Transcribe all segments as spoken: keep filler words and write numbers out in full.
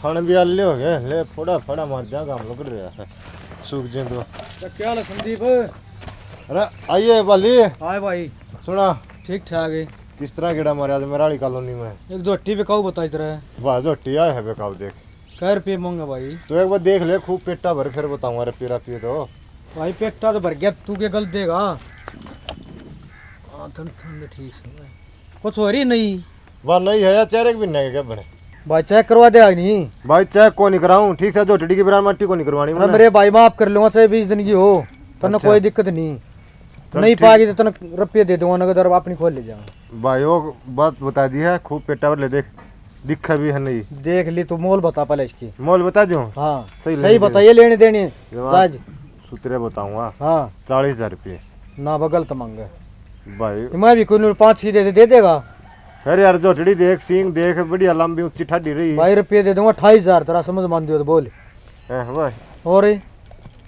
खाने भी आले हो गए, ले फोड़ा फोड़ा मार दिया, काम लग रहा है। सूख जे दो। तो क्या हाल है संदीप? अरे आइए बाली। आए भाई। सुना। ठीक ठाक है। किस तरह गेड़ा मारे आज मराली कॉलोनी में? एक झोटी बिकाऊ बताई तरह। वाह, झोटी आए है बिकाऊ, देख। कै रुपये मांगे भाई? तो एक बार देख ले, खूब पेटा भर, फिर बताऊंगा रुपये रुपये तो। भाई पेटा तो भर गया, तू के गल देगा? हाँ, ठंड ठंड ठीक है। कुछ हो रही नहीं? वाह, नहीं है यार, चार एक महीने के क्या बने? भाई चेक करवा दे आज नहीं? भाई चेक को नहीं कराऊं, ठीक से झोटड़ी की ब्रांड मट्टी को नहीं करवानी अरे मैंने। मेरे भाई माफ कर लूंगा, चाहे बीस दिन की हो, तन्ने अच्छा। कोई दिक्कत नहीं। चल नहीं ठीक। पाएगी तो तन्ने रुपये दे दूंगा नगद और अपनी खोल ले जाऊंगा। भाई वो बात बता दी है, खूब पेटा भर ले देख, दिखे भी है नहीं। देख ली तू, मोल बता पहले इसकी। मोल बता दूं? हाँ, सही सही लेने बताइए, लेने देने। जवाब जायज। सुतरे बताऊंगा। हाँ। चालीस हजार रुपये। ना बगल तो मांगे। भाई। मैं भी कोई नूर पाँच की दे दे, दे देगा। अरे यार, झोटड़ी देख, सींग देख, बढ़िया लंबी ऊंची ठाडी रही। भाई रुपये दे दूंगा अट्ठाईस हजार, तेरा समझ मान दियो तो बोल। हैं भाई। और?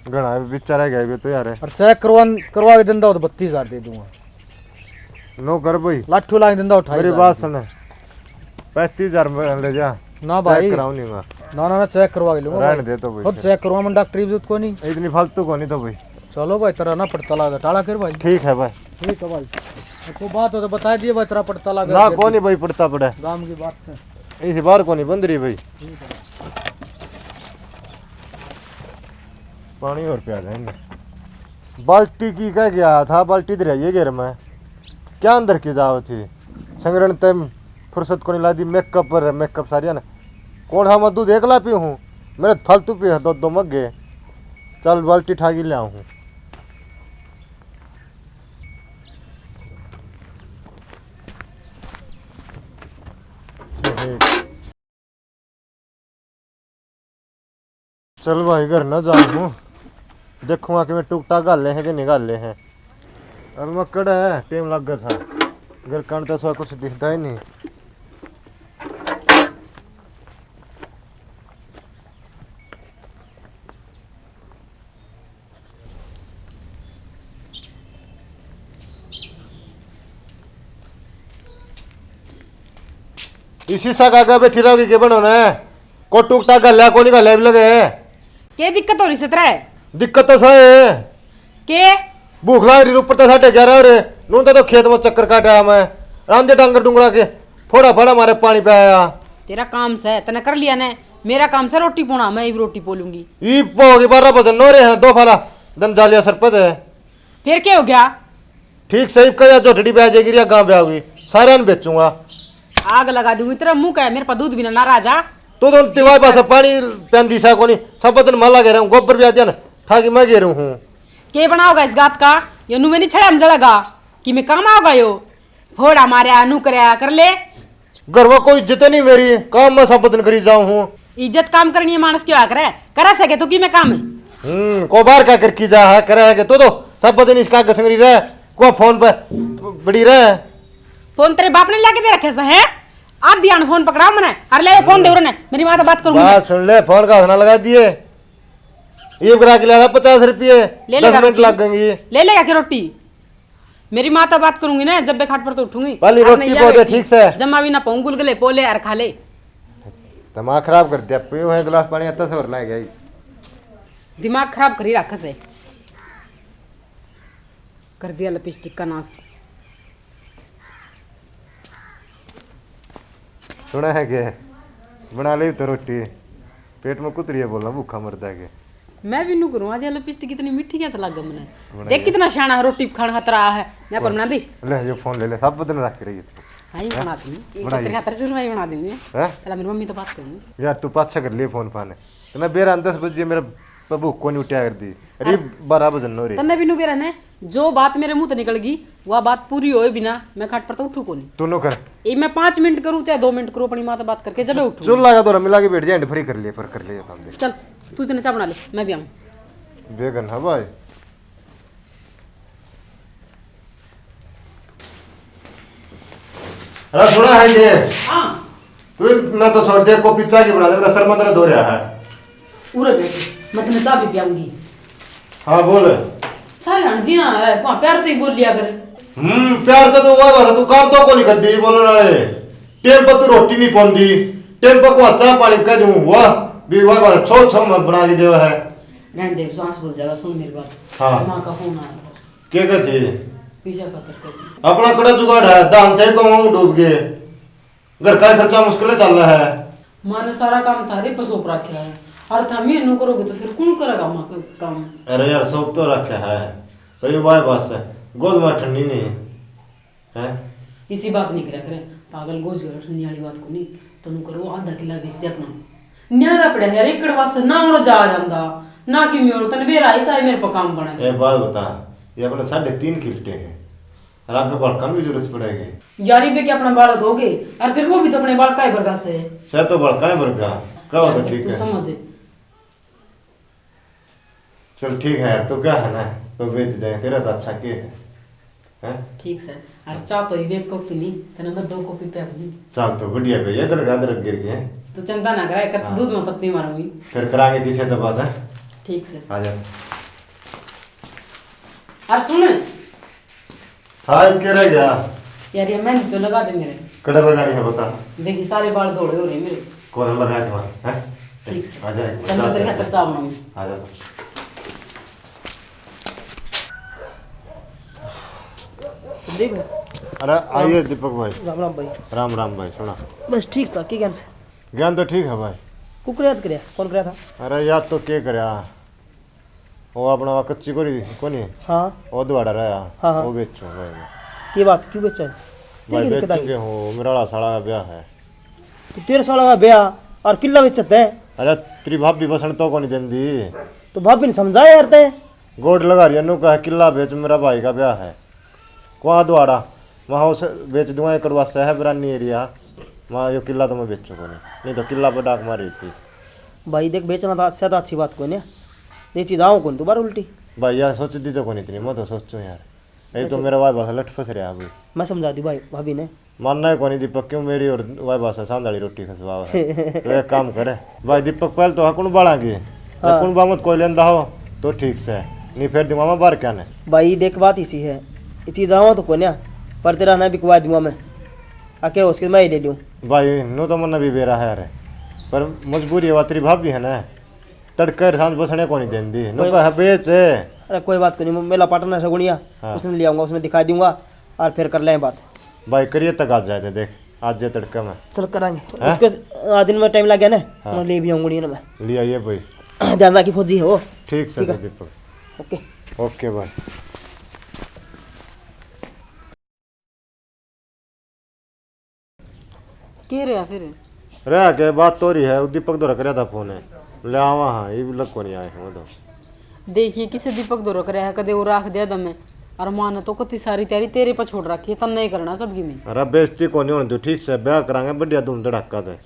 घणा बिचारा गया भी तो यार। और चेक करवा, करवा के दिंदा हो तो बत्तीस हजार दे दूंगा। नो कर भाई। लाठू लाग दिंदा हो अट्ठाईस हजार। मेरी बात सुन, पैंतीस हजार में ले जा। ना भाई। चेक कराऊं नहीं मैं। ना, ना, ना, चेक करवा के लूंगा रहने भाई। दे तो भाई खुद फिर। चेक करवा, मैं डॉक्टरी भी को नहीं। इतनी फालतू को नहीं तो भाई। चलो भाई, तेरा ना पड़ता लगा, टाला कर भाई। ठीक है भाई। ठीक है भाई। तो बात हो तो बता दिए भाई, तेरा पड़ता लगा ना, कर कोनी भाई पड़ता पड़े। गांव की बात है। इस बार कोनी बंद रही भाई। ठीक है। पानी और प्या देंगे। बाल्टी की कह गया था, बाल्टी इधर आइए घेर में। क्या अंदर की जाओ थी? संगरण तय फुर्सत को नहीं ला दी, मेकअप पर है, मेकअप सारिया ने। कौन हाँ मैं दूध एकला पी हूँ, मेरे फालतू पी है दो दो मग्गे। चल बाल्टी ठाकी ले आऊँ। चल भाई, घर ना जाऊँ हूँ, देखूँगा कि मैं टुकटा घाले हैं कि नहीं घाले हैं। अब मैं कड़ा है, टेम लग गया था, घर कण तो थोड़ा कुछ दिखता ही नहीं। इसी सा आगे बैठी रहोगी के बनो ने? को टूकटा गल्या को नहीं गल्या भी लगे। के दिक्कत हो रही से तेरे? दिक्कत तो सही है। के? भूख लाग रही ऊपर तो साढ़े ग्यारह हो रहे। नून तो खेत में चक्कर काट आया मैं। रांधे डांगर डूंगरा के फोड़ा फाड़ा मारे पानी पे आया। तेरा काम से तने कर लिया ने, मेरा काम से रोटी पोना, मैं इब रोटी पोलूंगी। ई पोगी बारह बजन नो रहे हैं, दो फाला दन जालिया सरपत है। फिर क्या हो गया? ठीक सही कह, या झोटड़ी ब्याह जाएगी, या गांव ब्याह होगी, सारे ने बेचूंगा। आग लगा दूंगी तेरा मुंह का, मेरे पर दूध बिना नाराज आ। तू तो तिवाई पास पानी पेंदी सा कोनी, सब दिन माला घेरा हूं, गोबर ब्याह दिया ना, ठाकी मैं घेरू हूं। के बनाओगा इस गात का? यो नुमे नहीं छड़ा हम जड़ेगा कि मैं काम आओगा यो। फोड़ा मारया, नु करया, कर ले। घर में कोई इज्जत नहीं मेरी, काम में सब दिन करी जाऊं हूं। इज्जत काम करनी है मानस की, करे, करे सके तो की मैं काम है? हम्म, को बाहर का कर की जा है, करे है के तो, तो सब दिन इसका घसंगरी रहे, को फोन पे बड़ी रहे। फोन तेरे बाप ने लाके दे रखे से हैं? आप ध्यान फोन पकड़ाओ मने, अरे ले ये फोन दे उरे ने, मेरी माँ से बात करूंगी। बात सुन ले, फोन का हंसना लगा दिए। ये करा के ला पचास रुपये, ले ले दस मिनट लग गई। ले लेगा के रोटी? मेरी माँ तो बात करूंगी ना, जब मैं खाट पर तो उठूंगी। पहली रोटी पो दे ठीक से। जमा भी ना पाऊं, गुलगुले पोले और खा ले। दिमाग खराब कर दिया, पीओ है गिलास पानी आता से भरना है क्या? दिमाग खराब करी रख से। कर दिया लिपस्टिक का नाश। सुना है के? बना ले तो रोटी। पेट में कुतरी है, बोलना भूखा मर जाएगा। मैं भी नू करूँ, आज ये लिपस्टिक इतनी मीठी क्या तो लग मने। बना देख ले। कितना शाना है, रोटी खान खातर आया है। मैं पर बना दी। ले, ये फोन ले ले, सब दिन रख के रही है तू। हाँ, ये हैं? बना दूंगी। ये बना तेरे ये। खातर से मैं बना दूंगी। हैं? पहले मेरी मम्मी तो बात करूंगी। यार, तू पाछा कर ले फोन फान। तो मैं बेरा दस बजे मेरे पे भूख को नहीं उठा कर दी। अरे, अरे, बारह बजन नो रे। तन्ने भी नू बेरा ने। जो बात मेरे मुंह ते निकल गई, वह बात पूरी होए बिना मैं खाट पर तो उठू कोनी। तू नो कर। ये मैं पाँच मिनट करूँ चाहे दो मिनट करूँ, अपनी माँ से बात करके जब उठू। चुल्ला का तो मिला के बैठ जाए, फ्री कर ले, पर कर ले काम दे। चल, तू इतने चाय बना ले, मैं भी आऊँ। बेगन है भाई। अरे सुना है ये? हाँ। तू ना तो छोड़ दे, कॉफी चाय की बना ले, मेरा सर में दर्द हो रहा है। उरे बैठ, मैं तन्ने चाय भी पियाऊंगी। हाँ, बोल। सारे हण जी ना, वहाँ प्यार से ही बोल लिया कर। हम्म, प्यार से तो वह बात है, तू काम तो को नहीं कर दी, बोलो ना रे। टेम पर तू रोटी नहीं पांदी, टेम पर को चाय पानी कर दूं, वाह, भी वाह, वाह, छो, छो में बना के देवा है। रहने दे, सांस भूल जाएगा, सुन मेरी बात। हाँ। माँ का फोन आया था। क्या कहती है? वीजा खातर कर। अपना कड़ा जुगाड़ है, धान थे को डूब गए। घर का खर्चा मुश्किल चल रहा है। माँ ने सारा काम थारे पे सौंप रखा है, और थमी न्यू करोगे तो फिर कौन करेगा माँ का काम? अरे यार, सौंप तो रखा है, पर ये वाह बस है, गोद में ठंडी नहीं है। हैं? इसी बात नहीं करा करे, पागल गोज करो, ठंडी वाली बात को नहीं। तो न्यू करो, आधा किला बेच दे अपना। न्यारा पड़ा है, एकड़ वास्ते ना और जा जांदा, ना कि म्योर तन बेरा ऐसा है मेरे पे काम बना। ए बात बता, ये अपने साढ़े तीन किल्टे हैं, और आगे बड़का भी जरूरत पड़ेगी। यारी पे के अपना बालक हो गए, और फिर वो भी तो अपने बालका ही वर्गा से। सर तो बड़का ही वर्गा, कहो तो यार, ठीक तू है। समझ। चल ठीक है यार, तो क्या है ना, तो बेच जाए, तेरा तो अच्छा के है, हैं? ठीक से। और चाह तो एक कॉपी नहीं, तने मैं दो कॉपी पे अपनी। चल तो बढ़िया भैया, इधर का अदरक गिर गए। तो चिंता ना करे, कत हाँ। दूध में पत्ती मारूंगी। फिर करांगे किसे तो बात है। ठीक से। आ जा। और सुन, हाँ, इब के रह गया? यार, ये मेहंदी तो लगा दे मेरे। कड़े लगानी है बता। देखी, सारे बाल धोले हो रहे मेरे। कौन लगा दे वहाँ, हैं? ठीक से। आ जा, एक बार चल, मैं चाय तेरे पी खातर ले। चाय बनाऊंगी। आ जा। संदीप। अरे, आइए दीपक भाई। राम राम भाई। राम राम भाई, सुना। बस ठीक था, के ज्ञान से? ज्ञान तो ठीक है भाई। कुकर याद करया? कौन करया था? अरे, याद तो के करया? वो अपना वा कच्ची कोरी कोनी? हाँ। वो दुआड़ा रहा। हाँ, हाँ। वो बेचो भाई। के बात, क्यों बेचा है? भाई, बेचूं के हूँ, मेरा वाला साला का ब्याह है। तो तेरे साला का ब्याह और किला बेचत है? अरे, तेरी भाभी बसन तो कोनी देंदी। तो भाभी ने समझाया यार तै। गोड लगा रही है, नु कहा, किला बेच, मेरा भाई का ब्याह है। कुआ दुआड़ा, वहाँ उसे बेच दूंगा, एकड़ वास्ते है बिरानी एरिया, वहाँ यो किला तो मैं बेचूं कोनी, नहीं तो किला पर डाक मारी थी। भाई देख, बेचना तो अच्छा, तो अच्छी बात कोनी, ये चीज आओ कोनी दोबारा उल्टी। भाई यार, सोच दी तो कोनी इतनी, मैं तो सोचूं यार, ये तो अच्छा। मेरा भाई बस लठ फंस रहा है अभी। मैं समझा दी भाई, भाभी ने। मानना ही कोनी दीपक, क्यों मेरी और वाई भाषा सांधाली रोटी खसवावे है। तो एक काम करे भाई दीपक, पहले तो हकुन बालांगे। हाँ। हकुन बामत कोई लेंदा हो तो ठीक से, नहीं फेर दिमाग में बार क्या ने। भाई देख, बात इसी है, ये चीज आवा तो कोन्या, पर तेरा ना बिकवा दूंगा मैं, आके हो सके मैं ही ले लूं। भाई नो तो मन भी बेरा है रे, पर मजबूरी है, तेरी भाभी है ना, तड़के सांझ बसने को नहीं देंदी, नो कोई कहा बेच। अरे कोई बात को नहीं, मेला पाटना सगुनिया, हाँ। उसने ले आऊंगा, उसने दिखा दूंगा और फिर कर लें बात। भाई करिए तक आज जाए थे, देख आज जे तड़के में। चल करांगे। हैं? उसको आ, दिन में टाइम लग गया ना, हाँ। मैं ले भी आऊंगा ना मैं। ले आइए भाई। ध्यान रखी फौजी है वो। ठीक से ठीक है। दीपक। ओके। ओके भाई। के रहा फिर? रह के बात तो रही है, दीपक धोरा करया था फोन है, ले आवा हाँ, ये लग को नहीं आए हैं वो तो। देखिए किसे दीपक धोरा करया है, कदे वो राख दिया दमे, और माँ ने तो कति सारी तैयारी तेरे पर छोड़ रखी है, तन्ने ही करना सबकी में। अरे बेइज्जती को नहीं होने दो, ठीक से ब्याह करांगे बढ़िया धूम धड़ाका दे,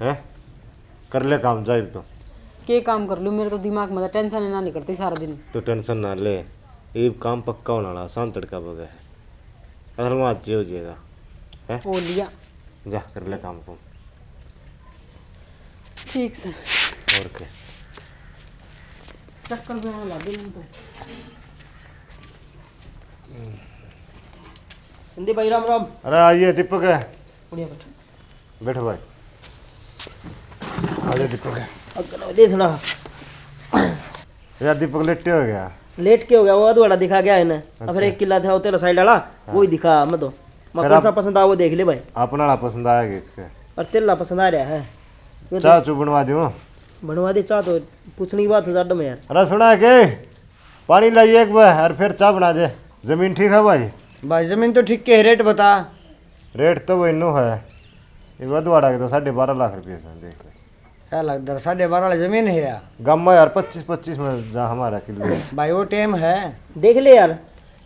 हैं? कर ले काम जाइब तो। के काम कर लूँ, मेरे तो दिमाग में तो टेंशन ही ना निकलती सारा दिन। तो टेंशन ना ले, ये काम पक्का होने वाला, शाम तड़का बगै है। असल में आज हो जाएगा, हैं? हो लिया। जा, कर ले काम को। ठीक से। और के? चक्कर भी आने लग गए तो। संदीप भाई, राम राम। अरे, आइए, दीपक है। बढ़िया, बैठ। बैठ भाई। आइए, दीपक है। अगर ले सुना। यार, दीपक लेटे हो गया। लेट के हो गया, वो अधवाड़ा दिखा गया है ना। अब फिर अच्छा। एक किला था वो तेरा साइड वाला, हाँ। वही दिखा मैं तो। मैं फिर कौन सा आप पसंद आ, वो देख ले भाई। अपना वाला पसंद आएगा इसके। और तेला पसंद आ रहा है। ये तो चाह चू बनवा दूँ? बनवा दे चाह, तो पूछने की बात है जाडो में यार। अरे सुना है के? पानी लाइए एक बार और फिर चाह बना दे। जमीन ठीक है भाई? भाई जमीन तो ठीक के है, रेट बता। रेट तो भाई नो है, ये अधवाड़ा के तो साढ़े बारह लाख रुपये से, देख ले। क्या लगता है, साढ़े बारह वाली जमीन है यार? गामा यार पच्चीस पच्चीस में जा हमारा किलो। भाई वो टाइम है। देख ले यार।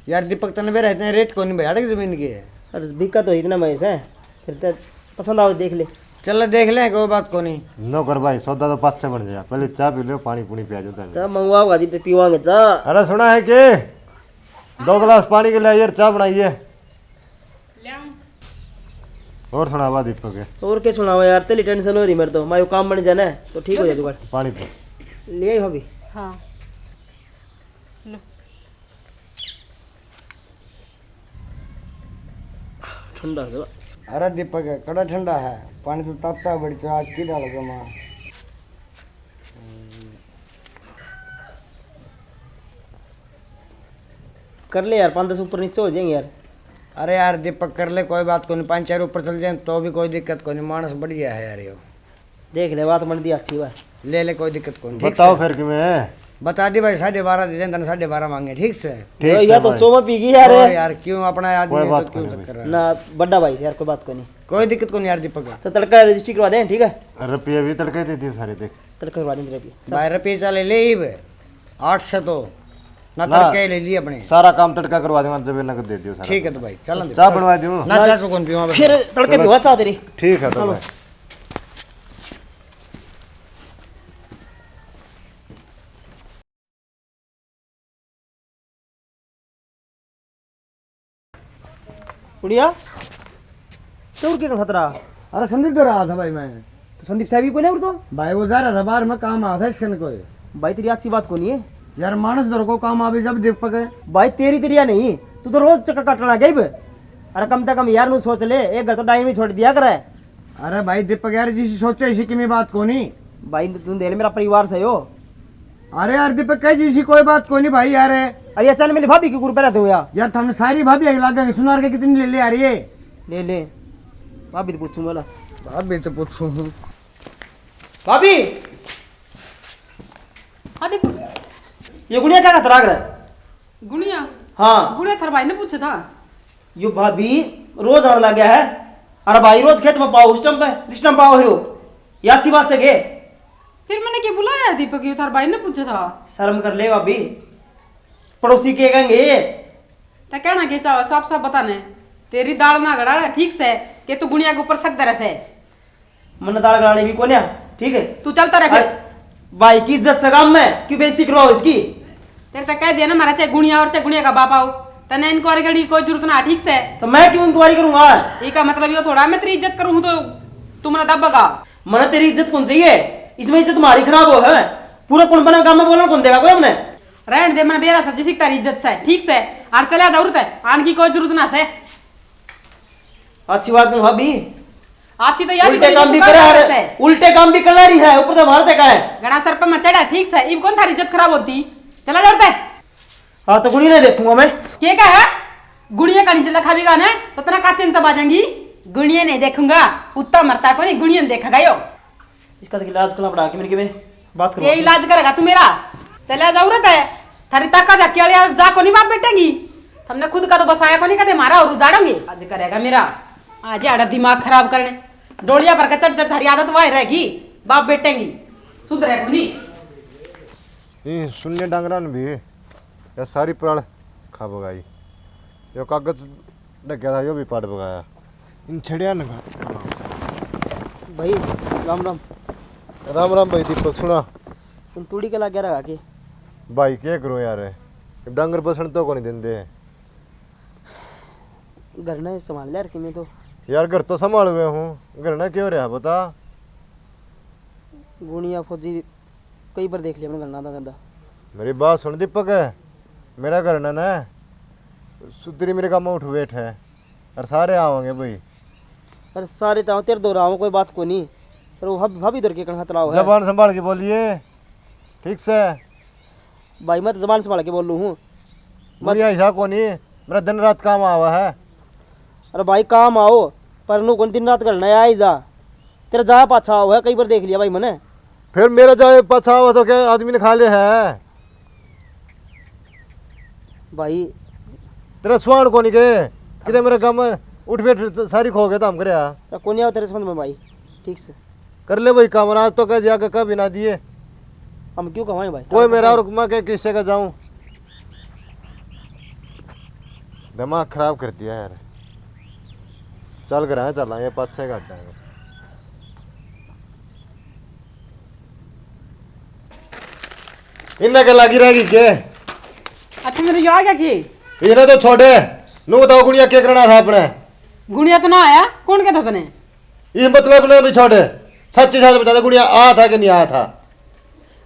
यार दीपक, तने बेरा इतने रेट को नहीं भाई, अड़क जमीन के। अरे बिका तो इतना में से, फिर तो पसंद आओ देख ले। चल देख ले, कोई बात को नहीं। नो कर भाई, सौदा तो पाँच सौ बन जाएगा, पहले चाय पी लो, पानी पुनी पिया जाता है। चाय मंगवाओ भाजी, तो पीवांगे चाय। अरे सुना है के? दो गिलास पानी के लिए यार, चाय बनाइए। और सुनावा दीपक है। और के सुनावा यार, तेरी टेंशन हो रही मेरे तो, मायो काम बन जाना है तो ठीक हो जाए जुगाड़। पानी पी। ले आई भाभी। हाँ। लो। ठंडा हो गया। अरे दीपक, कड़ा ठंडा है, पानी तो ताता बड़ी चा, आज की डाल जमा। कर ले यार, पाँच दस ऊपर नीचे हो जाएंगे यार। अरे यार दीपक, कर ले, कोई बात कोनी, पाँच चार ऊपर चल जाए तो भी कोई दिक्कत कोनी, मानस बढ़िया है यार यो। देख ले, बात बन दी अच्छी बात। ले ले, कोई दिक्कत कोनी, ठीक बताओ से? फिर किमें? बता दी भाई, साढ़े बारह दे दें, तने साढ़े बारह मांगे, ठीक से? ठीक यो, से या तो भाई। चोमा पी गई यार। और यार, क्यों अपना आदमी कोई है बात तो क्यों कोनी चक्कर भाई। है? ना, बड्डा भाई से यार, कोई बात कोनी। कोई दिक्कत कोनी यार दीपक। तो तड़का रजिस्ट्री करवा दें, ठीक है? रुपये भी तड़के दे दिए सारे, देख। तड़का करवा दें रुपये। भाई रुपये चले ले इब, आठ सौ तो ना ना। तड़के ले लिए अपने। सारा काम तड़का करवा देंगे, जब नगद दे दियो सारा। ठीक है तो भाई, चल दे। चाय बनवा दूं? ना, चाय तो कौन पीवा फिर? तड़के चलो। पीवा चाय तेरी। ठीक है तो चलो। भाई। गुड़िया, चौर के खतरा? अरे संदीप तो रहा था भाई मैं। तो संदीप साहब ही कोई नहीं उड़ तो? भाई वो जा रहा था बाहर, मैं काम आ था इसके कोई। भाई तेरी अच्छी बात कोनी है। यार मानस धर को काम आवे जब दीपक है। भाई तेरी तेरिया नहीं, तू तो रोज चक्कर काटना गई। अरे कम से कम यार नू सोच ले, एक घर तो डाइन भी छोड़ दिया करे। अरे भाई दीपक यार, जिसी सोचे इसी किमी बात कोनी। भाई तू देख ले, मेरा परिवार से हो। अरे यार दीपक, कह जी इसी कोई बात कोनी भाई यार। अरे ये चल मेरी भाभी की कुरपे रहते हो यार। यार थमने सारी भाभी आगे लागे, सुनार के कितनी ले ले आ रही है? ले ले, भाभी तो पूछूं बोला। भाभी तो पूछूं हूँ। भाभी, हाँ दीपक। ये गुड़िया क्या खतरा कर? गुड़िया? हाँ। गुड़िया थारे भाई ने पूछा था। यो भाभी रोज आने लग गया है। अरे भाई रोज खेत में पाओ, उस टाइम पे, जिस टाइम पाओ हो। ये अच्छी बात से के? फिर मैंने क्या बुलाया है दीपक, यो थारे भाई ने पूछा था। शर्म कर ले भाभी, पड़ोसी के कहेंगे ये? ते कहना के चाहो, साफ साफ बता ने। तेरी दाल ना गड़ा ठीक से, के तू गुड़िया के ऊपर शक धरे से। मन्ने दाल गलानी भी कोन्या, ठीक है? तू चलता रह फिर। अरे, भाई की इज्जत से काम में क्यों बेइज्जती करवाओ इसकी? तेरे तक कह दिया ना, मारा चाहे गुणिया और चाहे गुणिया का बाप आओ, तने इंक्वायरी करने की कोई जरूरत ना, ठीक से? तो मैं क्यों इंक्वायरी करूंगा? इका मतलब यो थोड़ा मैं तेरी इज्जत करूं हूं तो तू मना दबेगा। मने तेरी इज्जत कौन चाहिए? इसमें इज्जत मारी खराब हो है। पूरा कुंड बना काम में बोलना कौन देगा कोई हमने? रहन दे, मने बेरा से जिसी तारी इज्जत से, ठीक से? और चला जा उरते, आन की कोई जरूरत ना से। अच्छी बात नहीं भाभी। अच्छी तो यार उल्टे काम भी करा रही है, उल्टे काम भी करा रही है, ऊपर तो मार देखा है। घना सर पे मैं चढ़ा, ठीक से, इब कौन थारी इज्जत खराब होती? चला जा उरते। हाँ, तो गुणी नहीं देखूंगा मैं। के का है? गुणिया का नीचे लखा भी गाने, तो इतना काचे से बाजेंगी। गुणिया नहीं देखूंगा, उत्ता मरता को नहीं, गुणिया नहीं देखेगा यो। इसका तो इलाज करना पड़ा कि मेरे के में बात करो। ये इलाज करेगा तू मेरा? चला जाऊ रे तै। थारी ताका जाके वाली जा कोनी बाप बेटेंगी। हमने खुद का तो बसाया कोनी, कदे मारा और उजाड़ेंगे। आज करेगा मेरा। आज आड़ा दिमाग खराब करने। डोलिया भर के चढ़ चढ़ थारी आदत वाही रहेगी। बाप बेटेंगी। सुधरे कोनी। ये सुन ले डांगरा ने भी, ये सारी पराल खा बगाई। यो कागज ढक गया था, यो भी पाट बगाया। इन छड़िया ने खा। भाई, राम राम। राम राम भाई दीपक, सुना। तुम तूड़ी के लागे रहा के? भाई, के करूं यार, इब डांगर बसण तो कोनी देंदे। घर ने संभाल लिया रखी मैं तो। यार, घर तो संभाल हुए हूँ, घर ना क्यों रहा बता? गुणिया फौजी कई बार देख लिया मैंने घर ना था गंदा। मेरी बात सुन दीपक, मेरा घर ना ना सुधरी मेरे काम में उठ बैठ है, और सारे आओगे भाई। अरे सारे तो आओ, तेरे दो आओ, कोई बात को नहीं, पर वो भाभी, भाभी इधर के कण खतरा है। जबान संभाल के बोलिए, ठीक से। भाई, मैं तो जबान संभाल के बोलूँ हूँ। मत बढ़िया ऐसा कोनी, मेरा दिन रात काम आवा है। अरे भाई, काम आओ, पर नू कौन दिन रात घर नया आई जा। तेरा जाया पाछा आओ है, कई बार देख लिया भाई मैंने। फिर मेरा जाया पाछा आओ तो क्या आदमी ने खा ले है? भाई। तेरा सुहान कोनी के? किते मेरे काम में उठ बैठ सारी खो गए तो हम करे। कोनी आओ तेरे समझ में भाई, ठीक से। कर ले भाई काम, आज तो कह दिया कि कभी ना दिए। हम क्यों कमाएं भाई? कोई मेरा और मैं के किससे का जाऊं? दिमाग खराब कर दिया यार। चल कर आए, चल आए, पाँच छः घंटा है। इन्ना के लागी रहेगी के? अच्छा, मेरे यो आ गया की? इन्हें तो छोड़े। नू बताओ गुड़िया के करना था अपने? गुड़िया तो ना आया, कौन कहता तने? ये मतलब ना भी छोड़े। सच्ची सच बता दे, गुड़िया आया था कि नहीं आया था?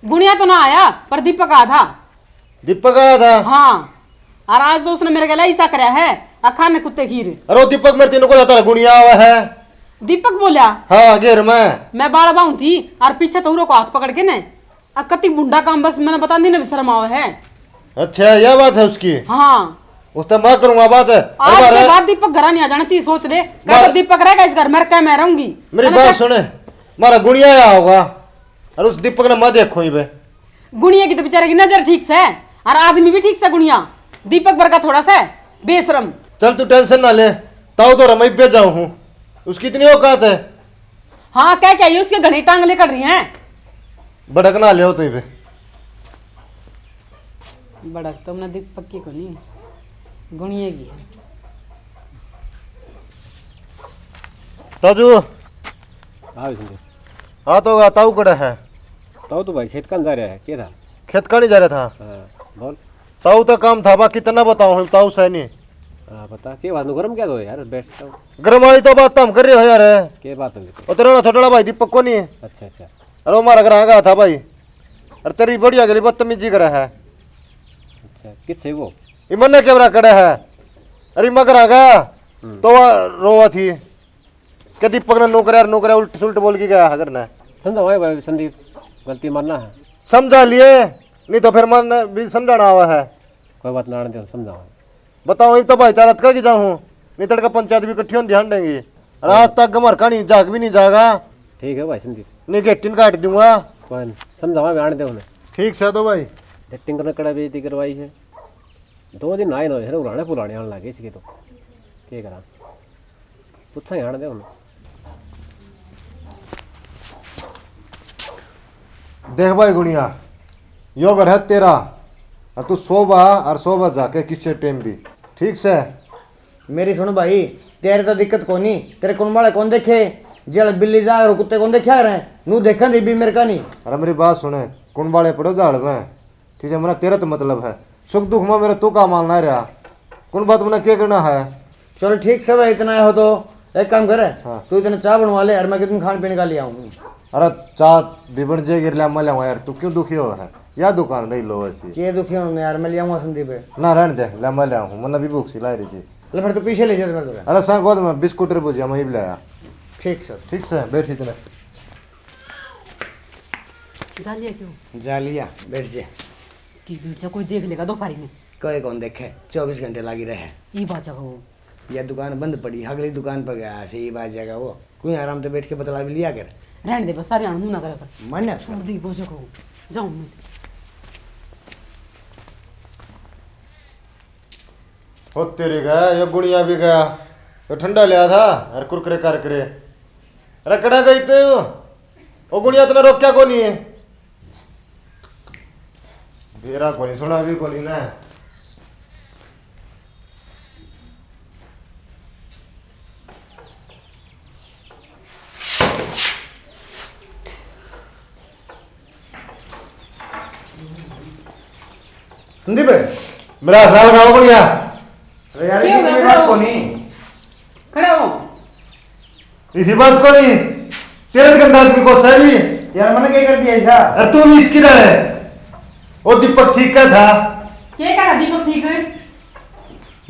गुड़िया तो ना आया, पर दीपक आया था। दीपक आया था? हाँ। और आज तो उसने मेरे गला ऐसा करया है, आ खा ने कुत्ते खीर। अरे वो दीपक मेरे तीनों को जाता गुणिया आवा है। दीपक बोला? हाँ, घेर में। मैं बाल बाहूं थी और पीछे तो उरो को हाथ पकड़ के ने, आ कति भुंडा काम, बस मैंने बता दी ना, भी शर्म आवे है। अच्छा, यह बात है उसकी? हाँ। उस तो मैं करूंगा बात। अरे आज के मारे बाद दीपक घर नहीं आ जाना चाहिए, सोच ले। मार- कल दीपक रहेगा इस घर में, क्या मैं रहूंगी? मेरी अरे बात क्या- सुने, मारा गुणिया आया होगा, और उस दीपक ने मैं देखो ही बे। गुणिया की तो बेचारे की नजर ठीक से, और आदमी भी ठीक से गुणिया, दीपक वर्गा थोड़ा सा बेशरम। चल तू टेंशन ना ले, ताऊ तो रमई पे जाऊं हूँ, उसकी इतनी औकात है। हाँ, क्या क्या ये उसके घनी टांग लेकर रही हैं। भड़क ना ले तू पे। भड़क तो हमने दीपक की को नहीं, गुणिया की है। ताजू। हाँ विष्णु। हाँ तो ताऊ कड़ा है? ताऊ तो भाई खेत का जा रहा है, क्या था? खेत का नहीं जा रहा था? हाँ, बोल। ताऊ तो काम था, बाकी तना बताओ, हम ताऊ सै नहीं। हाँ, बता, के बात, गरम क्या दो यार, बैठ तो। गरम वाली तो बात तो हम कर रहे हो यार। के बात होगी तो? वो तेरा छोटा भाई दीपक को नहीं है? अच्छा, अच्छा। अरे वो हमारा घर आ गया था भाई, अरे तेरी बढ़िया गली बदतमीजी करे है। अच्छा, किस से वो? ये मन्ने कैमरा कड़ा है। अरे मैं घर आ गया, हम्म। तो वो रोवा थी। के दीपक ने नौकरिया, नौकरिया उल्ट सुल्ट बोल के गया है घर ने। समझाओ भाई, भाई संदीप, गलती मानना है। समझा लिए, नहीं तो फिर मन भी समझाना आवा है। कोई बात ना, आने दो, समझाओ। बताओ, इब तो भाईचारा तक की जाऊँ, नहीं तड़का पंचायत भी इकट्ठी होने ध्यान देंगी। रात तक गमर कहानी जाग भी नहीं जागा। ठीक है भाई संदीप। नहीं गेटिन काट दूंगा। कोई नहीं, समझावा, आने दे उन्हें। ठीक से तो भाई। डेटिंग करने कड़ा बेइज्जती करवाई है। दो दिन आए ना, फिर उलाने पुलाने आने लगे इसके तो। क्या करा? पूछा ही आने दे उन्हें। देख भाई गुणिया, यो घर है तेरा, और तू सोबा और सोबा जाके किससे टेम भी, ठीक से? मेरी सुन भाई, तेरे तो दिक्कत कोनी, तेरे कुण वाले कौन देखे? जेल बिल्ली जा और कुत्ते कौन देखा रहे? नू देखा दे भी मेरे का नहीं। अरे मेरी बात सुने, कुण वाले पड़ो जाल में, ठीक है, मेरा तेरा तो मतलब है, सुख दुख में मेरा तू का मालना रहा, कुण बात मना के करना है? चल ठीक से भाई, इतना हो तो एक काम करे, हाँ। तू इतने चाय बनवा ले और मैं कितने खान पीने का ले आऊँ। अरे चाय भी बन जाएगी, ले मैं ले आऊँ यार, तू क्यों दुखी हो है? या दुकान रही लो ऐसी। के दुखी होने यार, मैं ले आऊँगा संदीप। ना रहने दे, ले मैं ले आऊँ, मैंने भी भूख सी ला रही थी। ले फिर तो पीछे ले जा मेरे को। अरे सांग गोद में बिस्कुट रे भुजिया मैं ही ले आया। ठीक सर। ठीक से बैठ इतने। जा लिया क्यों? जा लिया, बैठ जा। की बैठ जा, कोई देख लेगा दोपहरी में। कोई कौन देखे, चौबीस घंटे लागी रहे। ई बात है वो। या दुकान बंद पड़ी, अगली दुकान पर गया से, ई बात जगह वो। कोई आराम से बैठ के बतला भी लिया कर। रहने दे बस, सारे आण मुंह ना करा कर। मन छोड़ दी वो जगह, जाऊँ मैं। हो तेरे गया, यो गुणिया भी गया। तो ठंडा लिया था, अरे कुरकुरे करकुरे। अरे कड़ा गई तू? ओ गुणिया, तने रोक्या को नहीं है? बेरा को नहीं सुना भी को नहीं ना। संदीप। मेरा ख्याल गाँव बढ़िया। अरे यार, क्यों इसी बात को नहीं। खड़ा हो। इसी बात को नहीं। तेरे तो गंदा आदमी को सही। यार, मैंने क्या कर दिया ऐसा? अरे तू भी इसकी रहे। वो दीपक ठीक का था। क्या करा दीपक ठीक है?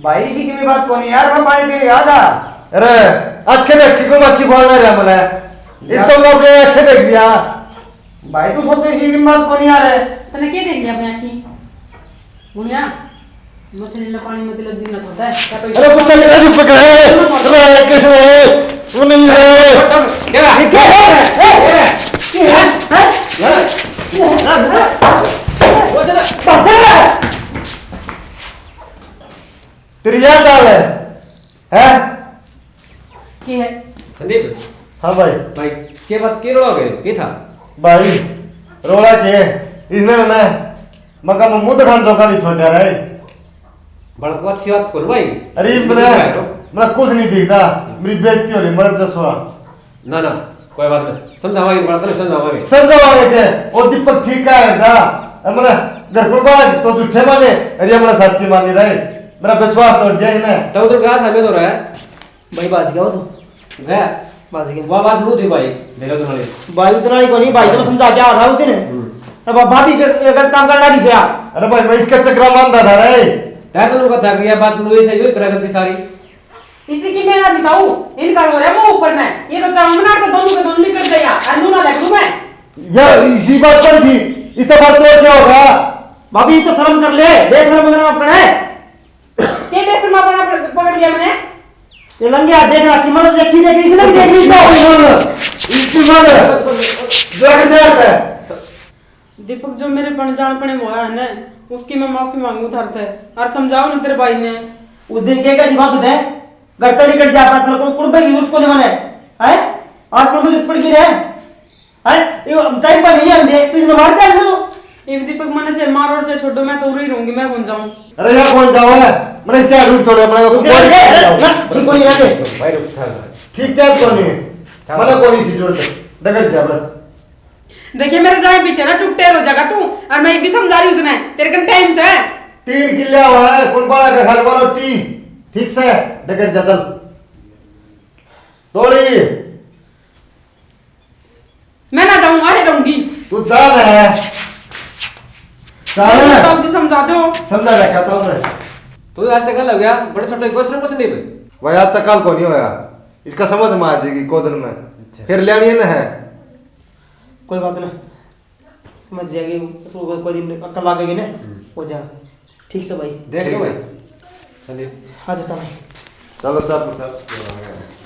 भाई, इसी की भी बात को नहीं यार, मैं पानी पीने गया था। अरे, आखे देखी को बाकी बोलना रहा मने। ये यार। तो मैं अपने आखे देख लिया। भाई, तू सोचे इसी की बात को नहीं यार। तने क्या देख लिया अपनी आँखी? गुणिया, मछली ने पानी में तिलक दिन ना छोड़ता है। क्या कोई अरे, कुत्ता के ऐसे पकड़े। अरे, कैसे है? वो नहीं है। क्या है? क्या है? क्या है? तेरी याद आ रहा है? हैं? की है? संदीप। हाँ भाई। भाई, के बात, के रोला हो गए? के था? भाई, रोला के? इसने ना, मका मैं मुंह दिखाने जोगा नहीं छोड़ रहा है। बड़को अच्छी बात खोल भाई। अरे, ये मेरा, मेरा कुछ नहीं दिखता। मेरी बेइज्जती हो रही, मर दसवा। ना, ना, कोई बात नहीं। समझावांगे, बात नहीं समझावांगे। समझावांगे के? वो दीपक ठीक का है था। मेरा घर पर बात तो झूठे माने, अरे, मेरा सच्ची मानी रहे। मेरा विश्वास तोड़ दिया इसने। तब तो कहा था, मैं तो रहा। भाई, बाज गया वो तो। गया? बाज गया। वाह, बात लू थी भाई, मेरे तो नहीं। भाई, उतना ही को नहीं, भाई, तो मैं समझा क्या था उस दिन। हम्म। अब भाभी के, ये गलत काम करना नहीं से यार। अरे भाई, मैं इसका चक्रा मानता था रे। तै तो लोग थक गया, बात लो, ऐसे ही करा गलती सारी। इसी की मेहनत दिखाऊ, इनका हो रहा मुंह ऊपर में। ये तो चावल बना के दोनों के दोनों निकल गया, और नूना लग लूं मैं। यार, इसी बात पर थी, इस बात तो क्या होगा? भाभी, तो शर्म कर ले, बेशर्म बनना पड़ा है। के बेशर्मा पकड़, पकड़ लिया मैंने? ये लंगे हाथ देख रहा, कि मैंने देखी, देखी, इसने भी देखी, इसने। इसी बात है। जो है, जो है। दीपक, जो मेरे पन जान पने हुआ है ना, उसकी मैं माफी मांगू थारे तै, और समझाओ ना तेरे भाई ने। उस दिन के का जवाब दे, घर तै निकल जा, पर तेरे को कुण पे जरूरत को नहीं मने, हैं? आजकल मुझे पड़ गिरे हैं, हैं? ये हम टाइम पर नहीं आंदे, तू इसने मार दे ना। ये दीपक, मने चाहे मारो, चाहे छोड़ो, मैं तो उरे ही रहूंगी, मैं कौन जाऊं? अरे यार, कौन जाओ है? मैंने क्या रूट थोड़े अपने को रुक जा, रुक जा, रुक जा, ठीक कोनी रहते। भाई, रुक, ठहर, ठहर। ठीक क्या कोनी? ठहर। मैंने कोनी सी जरूरत, डगर जा बस। देखिए, मेरे जाए पीछे ना टुकटेर हो जाएगा तू, और मैं ये भी समझा रही हूँ तने, तेरे कन टाइम से। तीन किले हुआ है, कौन बड़ा का घर वालों टी, ठीक से, डगर जा, चल। तोड़ी। मैं ना जाऊँ, आड़े रहूंगी। तू जा ना है। जा मैं ना। बाबूजी समझा दो। समझा रखा था मैं। तू आज तक कल हो गया, बड़े छोटे क्वेश्चन कुछ नहीं बे। भाई, आज तक कल को नहीं होया, इसका समझ में आ जाएगी को दिन में। अच्छा। फिर लेनी है ना है। कोई बात ना, समझ जाएगी, उसको कोई, कोई दिन अक्ल आ गई ना, हम्म। हो जा। ठीक से भाई। देख लो ठीक भाई। है। चलिए। आ जा, चल। चलो, चल, चल।